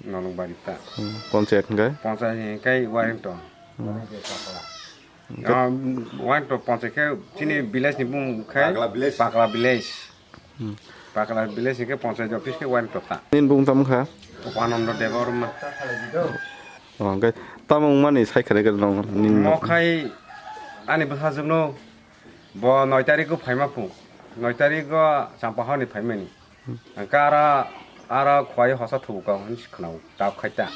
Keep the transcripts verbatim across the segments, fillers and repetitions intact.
Nonong bari ta. Hmm, panchayat hingkai? Panchayat hingkai Warrington. Hmm. Ah, Warrington panchayat khe chini village ni bumung khe Pakla village. Pakla village. Hmm. Pakla village hingke panchayat office ke Warrington ta. Nini bung tamo kha? Upananda Debbarma. Oh, hingke tamo wngmani sai khare khare nong nini nok? Mokhai ani bwsajwkno bo noi tarikgo phaima phu. Noi tarikgo Champahani phaimani. Hingke aro, aro khwai hosa thubuka hinwi khnao, tab khaita.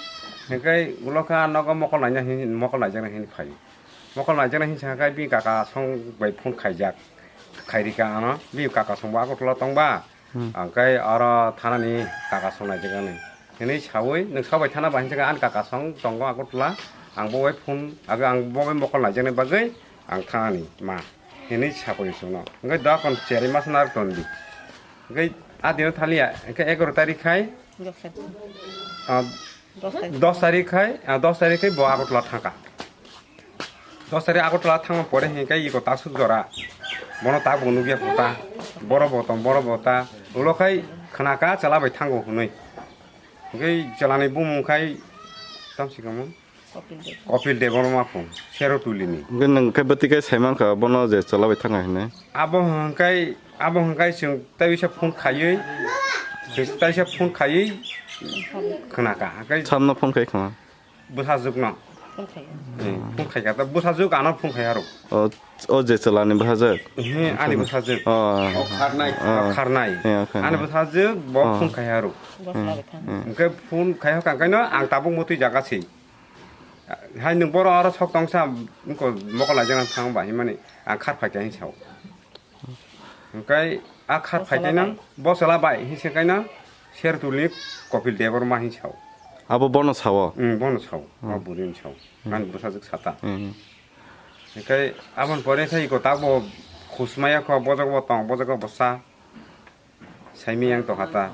Hingke ulo khe a nogo mokol naina hin, mokol naijaknai hin phai. Mokol naijaknai hin sakha bini kaka song bai phone khaijak. Khairika ano, bini kaka songbo Agartala tongba. Hmm. Hingke aro thanani kaka song naijaknai. Hinwi sawi, nwng sabai thana ba hinjaka ani kaka song tongo Agartala. Ang bo bai phone, aga ang bo bai mokol naijaknai bagwi ang thanani ma. Hinwi sakoi songno. Hingke dokon cherwi masa narwk tondi. Hingke a dino thaliya, hingke egaroh tarik khai, Dos tarik. Ah, Dos tarik. Dos tarik khai, ah, dos tarik khai bo Agartala thangkha. Dos tarik Agartala thangma pore hingke iko tasuk jora. Bono tabuk nukya kota. Boro bo tong, boro bo ta. Ulo khai khnaka chwla bai thango hwnwi. Hingke chwlani bumung khai tamsi kamo? Kopil Debbarma. Kopil Debbarma phung, Serotulini. Hingke nwng khe bwtwi khe sai mankha bono je chwla bai thangkha hinwi? Abo hwnkhai, abo hwnkhai chwng taisa phone khaiwi, chwng taisa phone khaiwi khnakha. Hingke samno phone khai khama? Bwsajwkno. Phone khai. Eh, phone khaikha ta bwsajwk ano phone khai aro. O, o je chwlani bwsajwk? Ehe, ani bwsajwk. O, o kharnai. O kharnai. Eh, o kharnai. Ani bwsajwk bo phone khai aro. Bwsajwk thang. Hingke phone khai hokha hingke no ang tabuk motwi jaga si. Hai nwng boro aro sok tongsa, wngkha mokol laijak nang thang ba hinmani ang khar phaikha hin sao. Hingkai a khar phaikhe nang bo chwla bai hin se kaino Serotulini Kopil Debbarma hin sao. Abo bono sao? Hmm, bono sao. Hmm. Bo bwrwino sao. Hmm. Ani bwsajwk sata. Hmm. Hingkai aboni pore khai iko tabuk khusmaya kho, bojok bo tong, bojok bo sa. Saimiyang tongkha ta.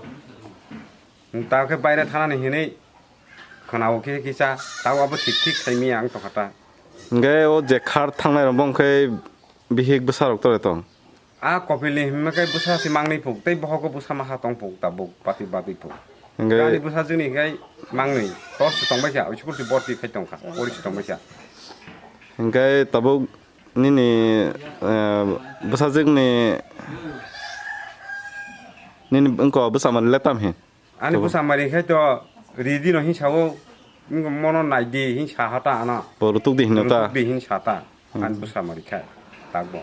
Ta khe baire thanani hinwi khwnao khe kisa, tabo abo thik thik saimiyang tongkha ta. Hingke o je khar thangnai rok bo hingke bihik bwsa rok tore tong? A Kopilni himma khe bwsa se mangni phuk, tei bohogo bwsa maha tong phuk, tabuk bati bati phuk. Hingke ani bwsajwkni hingke mangni tor se tongbai kha, school se borti khai tongkha, pori se tongbai kha. Hingke tabuk Nini, eh, bwsajwkni, nini wngkha bwsamani le tam hin? Ani bwsamari khai to ridi no hin sao, wngkha mono naidi hin sa ha ta ano. Bo rutuk di hino ta? Rutuk di hin sa ta. Hmm. Ani bwsamari khai tak bo.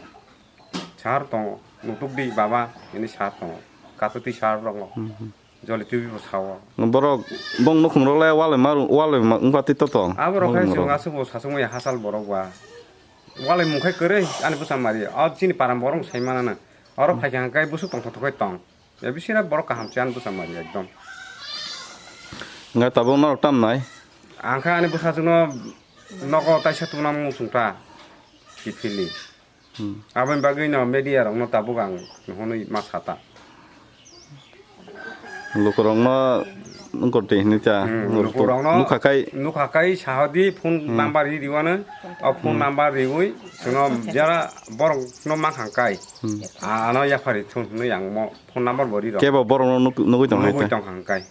Sar tongo, nutuk di baba, ini sar tongo. Katuti sar rongo. Hmm, hmm. Joli twiwi bo sao. Borok bong nukhung rok le walai ma, walai ma wngkha twi to tong. Aborok khai chwng aswk bo saswk maya hachal borok ba. Walai mung khai kwrwi ani bwsa mari. O chini param borok sai manana. Oro phaikha hwnkhe busuk tongthok thok khai tong. Ya bisina borok kaham se ani bwsa mari ekdom. Hwnkhe tabuk norok tam nai? Ang khe ani bwsajwkno nogo taisa tubuna muchung ta. Kiphilni. Hmm. Aboni bagwi no media rokno tabuk ang hwnwi ma sa ta. Lukurokno wngkor twi hwnwi ta. Hmm, lukurokno nukha kai, nukha kai sahodi phone number ri riwano. O phone number riwi chwngno jara borokno mankha kai. Hmm. Ano yaphari thung hwnwi ang mo phone number bo ri rw. Kebo borokno nuk-, nugwi tong hai ta? Nugwi tong hang kai.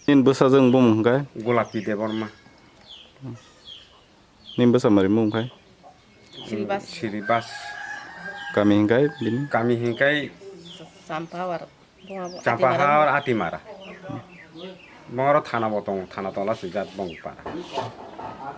Nini bwsajwk bumung hwnkhe? Golapi Debbarma. Nini bwsa mari mung khai? Siribas. Siribas. Kami hingkai bini? Kami hingkai Champahawar. Champahawar Atimara. Bongoro thana bo tongo, thana tola swijak Bongpara.